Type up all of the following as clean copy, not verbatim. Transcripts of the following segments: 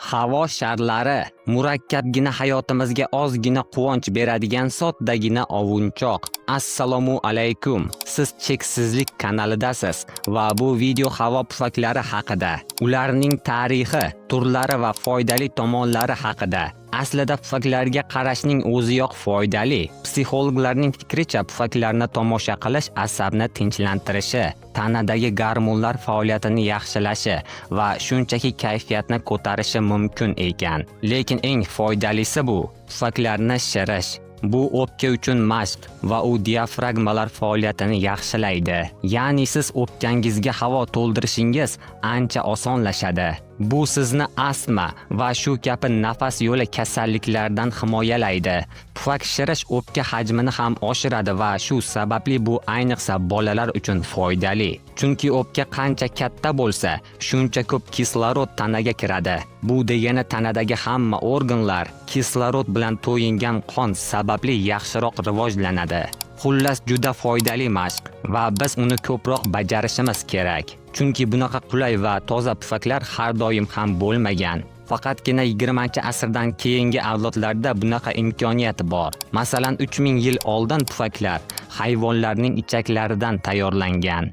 Havo sharlari murakkabgina hayotimizga ozgina quvonch beradigan soddagina ovunchoq. Assalomu alaykum. Siz Cheksizlik kanalidasiz va bu video havo pufaklari haqida, ularning tarixi, turlari va foydali tomonlari haqida. Aslida pufaklarga qarashning o'ziyoq foydali. Psixologlarning fikricha, pufaklarni tomosha qilish asabni tinchlantirishi, tanadagi gormonlar faoliyatini yaxshilashi va shunchaki kayfiyatni ko'tarishi mumkin ekan. Lekin eng foydalisi bu pufaklarni shirish. Bu o'pka uchun mashq va u diafragmalar faoliyatini yaxshilaydi. Ya'ni siz o'pkangizga havo to'ldirishingiz ancha osonlashadi. Bu sizni astma va shu kabi nafas yo'li kasalliklaridan himoyalaydi. Pufak shirish o'pka hajmini ham oshiradi va shu sababli bu ayniqsa bolalar uchun foydali. Chunki o'pka qancha katta bo'lsa, shuncha ko'p kislorod tanaga kiradi. Bu degani tanadagi hamma organlar kislorod bilan to'yingan qon sababli yaxshiroq rivojlanadi. Xullas, juda foydali mashq va biz uni ko'proq bajarishimiz kerak. Chunki bunaqa qulay va toza pufaklar har doim ham bo'lmagan. Faqatgina 20-asrdan keyingi avlodlarda bunaqa imkoniyat bor. Masalan, 3000 yil oldin pufaklar hayvonlarning ichaklaridan tayyorlangan.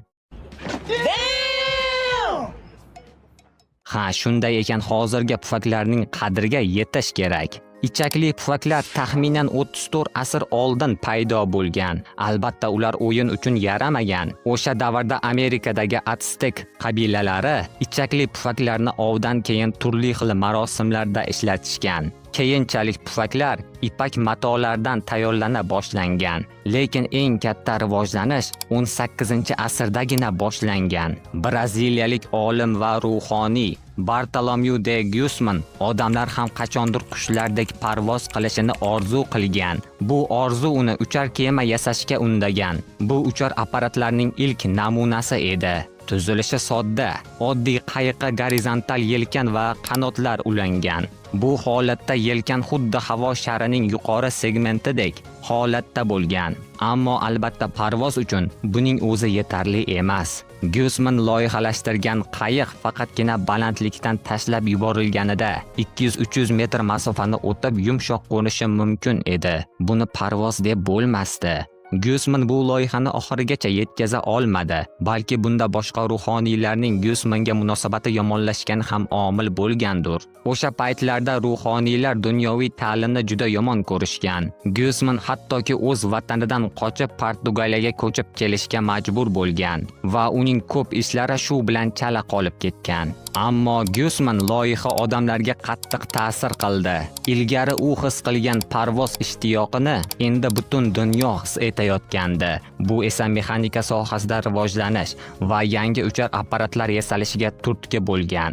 Ha, shunday ekan, hozirgi pufaklarning qadriga yetish kerak. Ichakli pufaklar taxminan 34 asr oldin paydo bo'lgan. Albatta, ular o'yin uchun yaramagan. O'sha davrda Amerikadagi Atstek qabilalari ichakli pufaklarni ovdan keyin turli xil marosimlarda ishlatishgan. Keyinchalik pufaklar ipak matolardan tayyorlana boshlangan. Lekin eng katta rivojlanish 18-asrdagina boshlangan. Braziliyalik olim va ruhoniy Bartolomeu de Gusman odamlar ham qachondir qushlardek parvoz qilishini orzu qilgan. Bu orzu uni uchar kema yasashga undagan. Bu uchar apparatlarning ilk namunasi edi. Tuzilishi sodda, oddiy qayiqqa gorizontal yelkan va qanotlar ulangan. Bu holatda yelkan xuddi havo sharining yuqori segmentidek holatda bo'lgan. Ammo albatta parvoz uchun buning o'zi yetarli emas. Gusman loyihalashtirgan qayiq faqatgina balandlikdan tashlab yuborilganida 200-300 metr masofani o'tib, yumshoq qo'nishi mumkin edi. Buni parvoz deb bo'lmasdi. Gusman bu loyihani oxirigacha yetkaza olmadi. Balki bunda boshqa ruhoniylarning Gusmanga munosabati yomonlashgani ham omil bo'lgandir. O'sha paytlarda ruhoniylar dunyoviy ta'limni juda yomon ko'rishgan. Gusman hattoki o'z vatanidan qochib, Portugaliyaga ko'chib kelishga majbur bo'lgan va uning ko'p ishlari shu bilan chala qolib ketgan. Ammo Gusman loyiha odamlarga qattiq ta'sir qildi. Ilgari u his qilgan parvoz ishtiyoqini endi butun dunyo his etayotgandi. Bu esa mexanika sohasida rivojlanish va yangi uchar apparatlar yasalishiga turtki bo'lgan.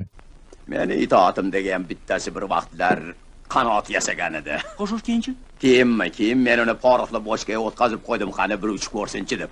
Meni itoatim degan bittasi bir vaqtlar qanot yasagan edi. Xo'sh, xo'sh, keyinchi? Keyinmi? Keyin men uni poroxli bochkaga o'tkazib qo'ydim, qani bir uchib ko'rsinchi deb.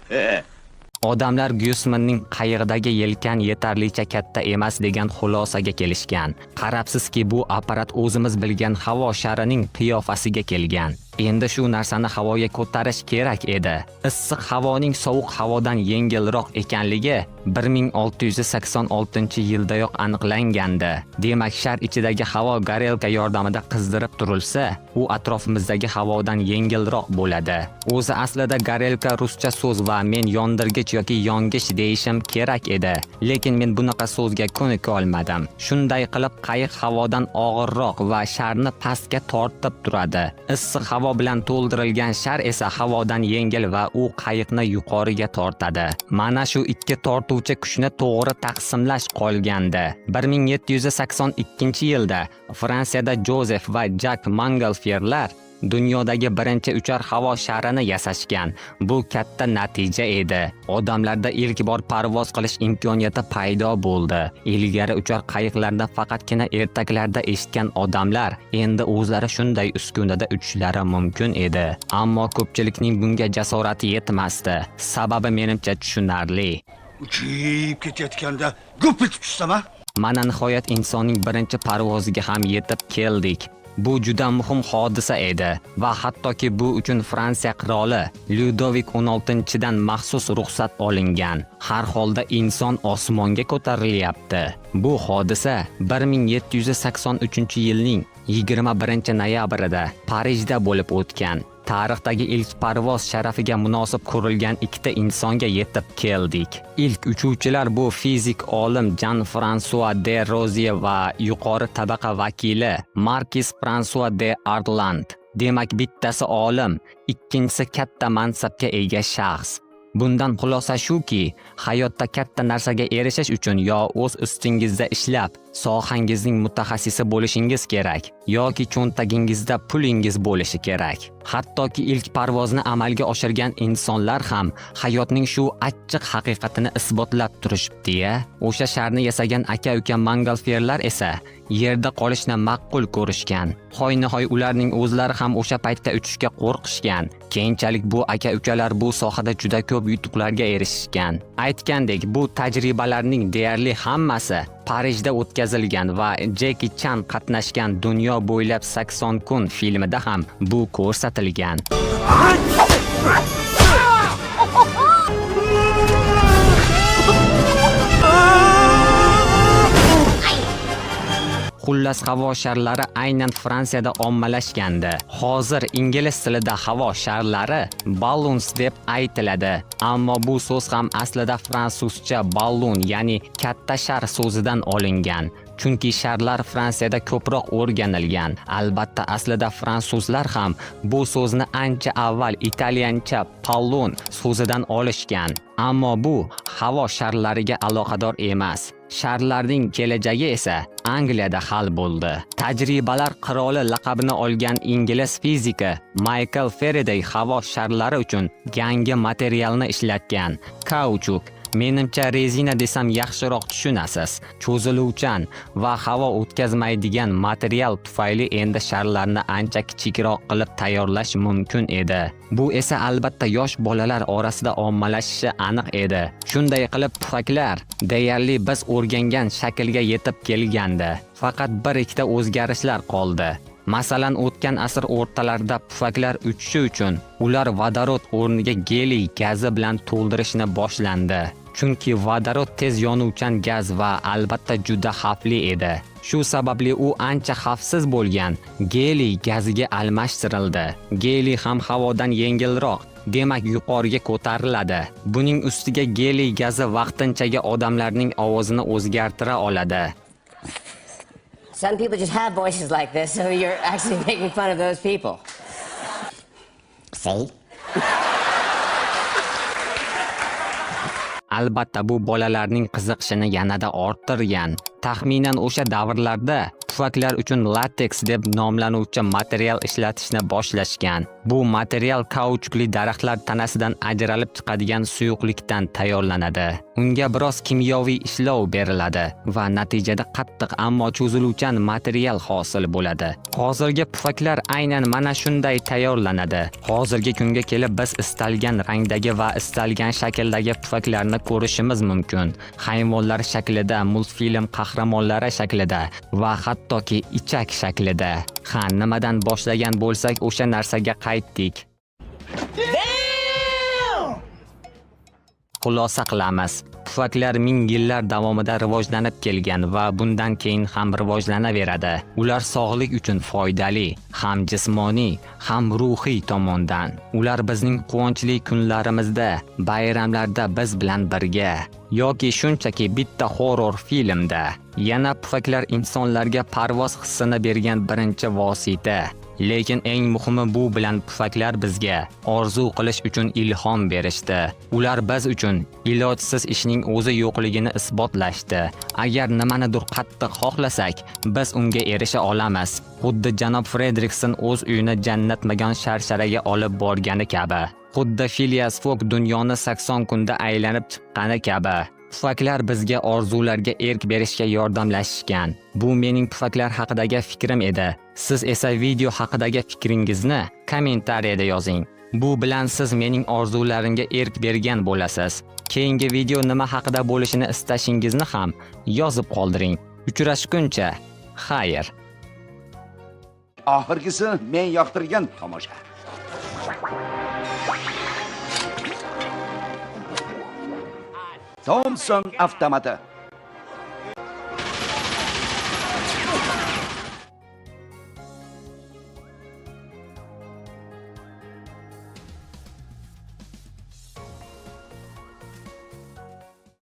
Odamlar Gusmanning qayig'idagi yelkan yetarlicha katta emas degan xulosaga kelishgan. Qarabsizki, bu apparat o'zimiz bilgan havo sharining qiyofasiga kelgan. Endi shu narsani havoga ko'tarish kerak edi. Issiq havoning sovuq havodan yengilroq ekanligi 1686-yildayoq aniqlangandi. Demak, shar ichidagi havo gorelka yordamida qizdirib turilsa, u atrofimizdagi havodan yengilroq bo'ladi. O'zi aslida gorelka ruscha so'z va men yondirgich yoki yongich deyishim kerak edi. Lekin men bunaqa so'zga ko'nika olmadim. Shunday qilib, qayiq havodan og'irroq va sharni pastga tortib turadi. Issiq havo bilan to'ldirilgan shar esa havodan yengil va u qayiqni yuqoriga tortadi. Mana shu ikki tortuvchi kuchni to'g'ri taqsimlash qolgandi. 1782-yilda Fransiyada Jozef va Jak Mongolfierlar dunyodagi birinchi uchar havo sharini yasashgan. Bu katta natija edi. Odamlarda ilk bor parvoz qilish imkoniyati paydo bo'ldi. Ilgari uchar qayiqlarni faqatgina ertaklarda eshitgan odamlar endi o'zlari shunday uskunada uchishlari mumkin edi. Ammo ko'pchilikning bunga jasorati yetmasdi. Sababi menimcha tushunarli. Uchib ketayotganda gup etib tushsam, a? Mana nihoyat insonning birinchi parvoziga ham yetib keldik. Bu juda muhim hodisa edi va hattoki bu uchun Fransiya qiroli Lyudovik XVI-dan maxsus ruxsat olingan. Har holda inson osmonga ko'tarilyapti. Bu hodisa 1783-yilning 21-noyabrida Parijda bo'lib o'tgan. Tarixdagi ilk parvoz sharafiga munosib ko'rilgan ikkita insonga yetib keldik. Ilk uchuvchilar bu fizik olim Jan-Fransua de Rozier va yuqori tabaqa vakili Markis Fransua de Arland. Demak, bittasi olim, ikkinchisi katta mansabga ega shaxs. Bundan xulosa shuki, hayotda katta narsaga erishish uchun yo o'z ustingizda ishlab, sohangizning mutaxassisi bo'lishingiz kerak, yoki cho'ntagingizda pulingiz bo'lishi kerak. Hattoki ilk parvozni amalga oshirgan insonlar ham hayotning shu achchiq haqiqatini isbotlab turishibdi-ya. O'sha sharni yasagan aka-uka Montgolfierlar esa yerda qolishni ma'qul ko'rishgan. Hoynahoy ularning o'zlari ham o'sha paytda uchishga qo'rqishgan. Keyinchalik bu aka-ukalar bu sohada juda ko'p yutuqlarga erishishgan. Aytgandek, bu tajribalarning deyarli hammasi Parijda o'tkazilgan va Jeki Chan qatnashgan Dunyo bo'ylab 80 kun filmida ham bu ko'rsatilgan. Xullas, havo sharlari aynan Fransiyada ommalashgandi. Hozir ingliz tilida havo sharlari balloons deb aytiladi. Ammo bu so'z ham aslida fransuzcha ballon, ya'ni katta shar so'zidan olingan. Chunki sharlar Fransiyada ko'proq o'rganilgan. Albatta, aslida fransuzlar ham bu so'zni ancha avval italyancha pallon so'zidan olishgan. Ammo bu havo sharlariga aloqador emas. Sharlarning kelajagi esa Angliyada hal bo'ldi. Tajribalar qiroli laqabini olgan ingliz fiziki Michael Faraday havo sharlari uchun yangi materialni ishlatgan. Kauchuk. Menimcha, rezina desam yaxshiroq tushunasiz. Cho'ziluvchan va havo o'tkazmaydigan material tufayli endi sharlarni ancha kichikroq qilib tayyorlash mumkin edi. Bu esa albatta yosh bolalar orasida ommalashishi aniq edi. Shunday qilib, pufaklar deyarli biz o'rgangan shaklga yetib kelgandi. Faqat bir ikkita o'zgarishlar qoldi. Masalan, o'tgan asr o'rtalarida pufaklar uchishi uchun ular vodorod o'rniga geliy gazi bilan to'ldirishni boshlandi. Chunki vodorod tez yonuvchan gaz va albatta juda xavfli edi. Shu sababli u ancha xavfsiz bo'lgan geliy gaziga almashtirildi. Geliy ham havodan yengilroq, demak yuqoriga ko'tariladi. Buning ustiga geliy gazi vaqtinchaga odamlarning ovozini o'zgartira oladi. Some people just have voices like this, so you're actually making fun of those people. See? Albatta, bu bolalarning qiziqishini yanada orttirgan. Taxminan o'sha davrlarda pufaklar uchun lateks deb nomlanuvchi material ishlatishni boshlashgan. Bu material kauchukli daraxtlar tanasidan ajralib chiqadigan suyuqlikdan tayyorlanadi. Unga biroz kimyoviy ishlov beriladi va natijada qattiq, ammo cho'ziluvchan material hosil bo'ladi. Hozirgi pufaklar aynan mana shunday tayyorlanadi. Hozirgi kunga kelib biz istalgan rangdagi va istalgan shakldagi pufaklarni ko'rishimiz mumkin. Hayvonlar shaklida, multfilm qahramonlari shaklida va hattoki ichak shaklida. Ha, nimadan boshlagan bo'lsak, o'sha narsaga qaytdik. Xulosa qilamiz. Pufaklar ming yillar davomida rivojlanib kelgan va bundan keyin ham rivojlanaveradi. Ular sog'lik uchun foydali, ham jismoniy, ham ruhiy tomondan. Ular bizning quvonchli kunlarimizda, bayramlarda biz bilan birga yoki shunchaki bitta horror filmda. Yana pufaklar insonlarga parvoz hissini bergan birinchi vosita. Lekin eng muhimi, bu bilan pufaklar bizga orzu qilish uchun ilhom berishdi. Ular biz uchun ilojsiz ishning o'zi yo'qligini isbotlashdi. Agar nimanidir qattiq xohlasak, biz unga erisha olamiz. Xuddi janob Fredrikson o'z uyini jannatmagan sharsharaga olib borgani kabi. Xuddi Filias Fog dunyoni 80 kunda aylanib chiqqani kabi. Pufaklar bizga orzularga erk berishga yordamlashishgan. Bu mening pufaklar haqidagi fikrim edi. Siz esa video haqidagi fikringizni kommentariyada yozing. Bu bilan siz mening orzularimga erk bergan bo'lasiz. Keyingi video nima haqida bo'lishini istashingizni ham yozib qoldiring. Uchrashguncha, xayr. Oxirgisi men yoqtirgan tomosha. Thomson avtomati.